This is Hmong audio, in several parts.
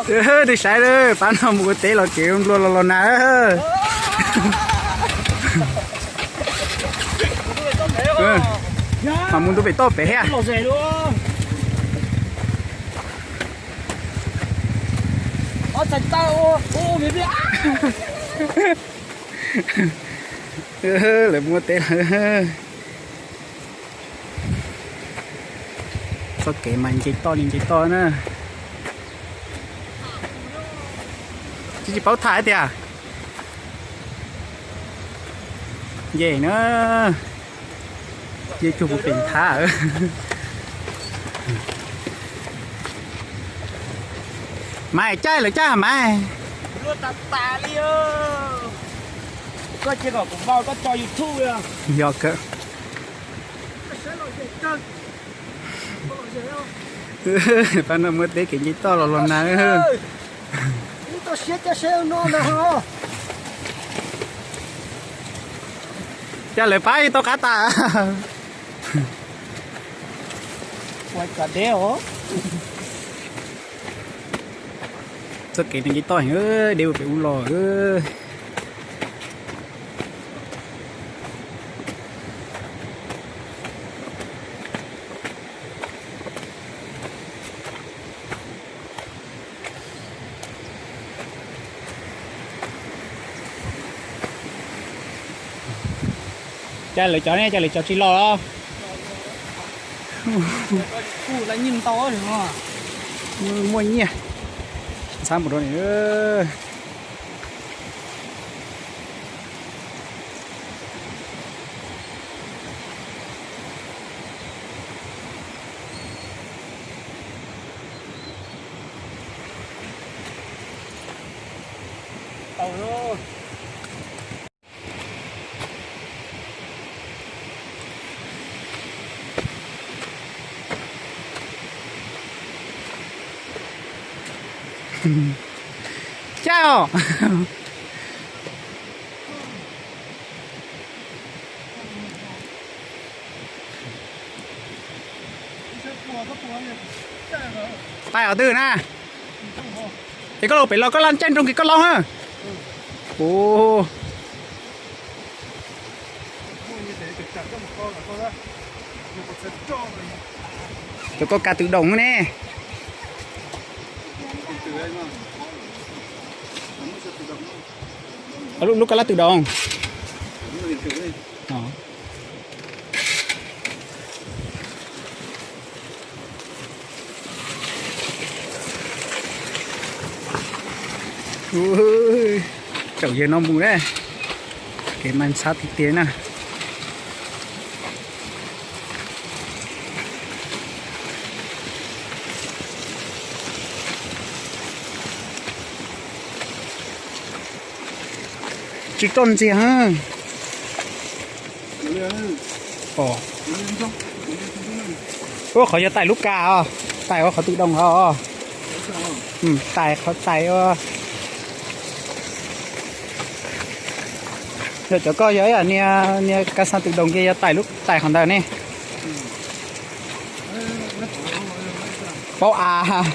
Nws saib, pab no mus ua teb los kev nplua los los nag. Mas mus ntu pem toj pem thiab. Lawv mus ua teb lawm. Txoj kev mas nce toj li nce toj na. Tsis, tsis paub tham tiag. Nce na, nce cuag puv pem thab. Mas caij lawv caij mas. Yog kawg. Pab no muaj teb kev nce toj los los nag. Cas lawv pab tau qab tas. Txoj kev nce toj heev, deb ua pem ub los. Cas lawv cov ne, cas lawv cov tsis los los? Muaj nyiaj, ntxhab mus rau ni. Caij os. Tais qhov twg na? Es koj los pem los koj laj caij nroo kis koj laub ha. Ua, cov koj kav tự động ne. Lub, lub koj lab tự động. Tsaum yawg no mus na, kev mas ntxhab tiag tiag na. Tsis roj ntxiag. Ua qhov yog tais lub kas os, tais ua qhov tự động os. Tais qhov tais ua. Yog cov koj yog ib yam niag, niag kas xaj tự động kiag yog tais lub tais qhov ntawd ne. Paub av.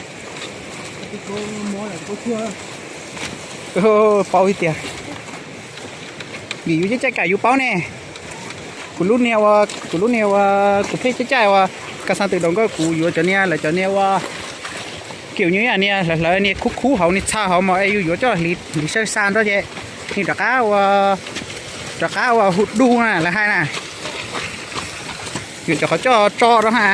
Paub ib tiag. Vim yus caij caij kam yus paub ne. Kuv lub niag ua, kuv lub niag ua, kuv pheej caij caij ua kas xaj tự động koj, kuv yuav cov niag, lawv cov niag ua kiểu như niag hlawv hlawv niag khub khub hauv niag txha hauv mas es yus yuav coj hliv sawb xa nrog ces nws rov qab ua, rov qab ua hu du na lawv hais na. Yuav cov qhov coj tso rau ha.